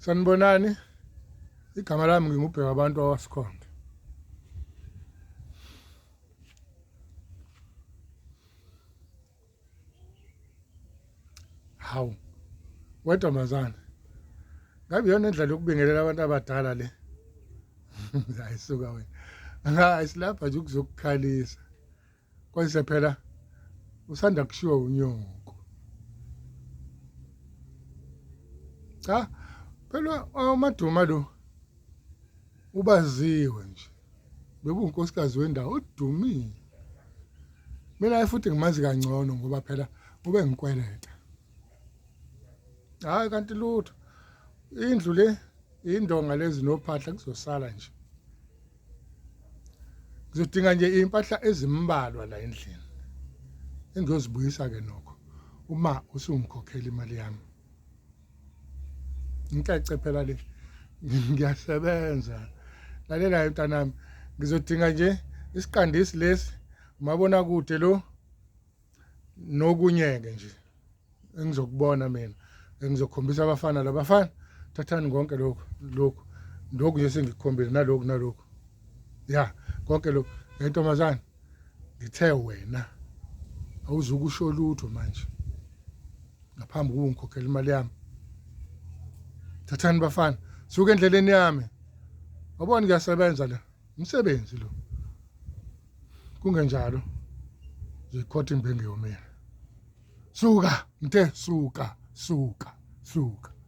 Sanibonani. Igama lami ngingubheka abantu awasikhonde. Hawu. Wentombazane. Ngabe iyona indlela yokubingelela abantu abadala le. Hayi suka wena. Hayi silapha nje ukuzokukhalisa. Kwazise phela usanda kushiwa unyoko. Cha phela uMaduma lo ubaziwe nje. Bekunkosikazi wendawo odumile. Mina futhi ngimazi kangcono ngoba phela ube ngikweleta. Hayi kanti lutho. Indlu le indonga lezi nophahla kuzosala nje. Ngizodinga nje impahla ezimbalwa la endlini engiyozibuyisa ke nokho uma usungikhokhela imali yami. Ngicece phela le ngiyasebenza. Lalela mntanami, ngizodinga nje isiqandisi lesi, umabonakude lo nokunye-ke nje engizokubona mina engizokhombisa abafana labafana thathani konke lokhu lokhu lokhu nje sengikukhombile nalokhu nalokhu ya konke lokhu ntombazane ngithe wena awuzukusho lutho manje ngaphambi kokuba ngikhokhela imali yami thathani bafana suka endleleni yami wabona ngiyasebenza la umsebenzi lo kungenjalo ngizoyikhotha imbenge yomile suka ngithe suka suka suka.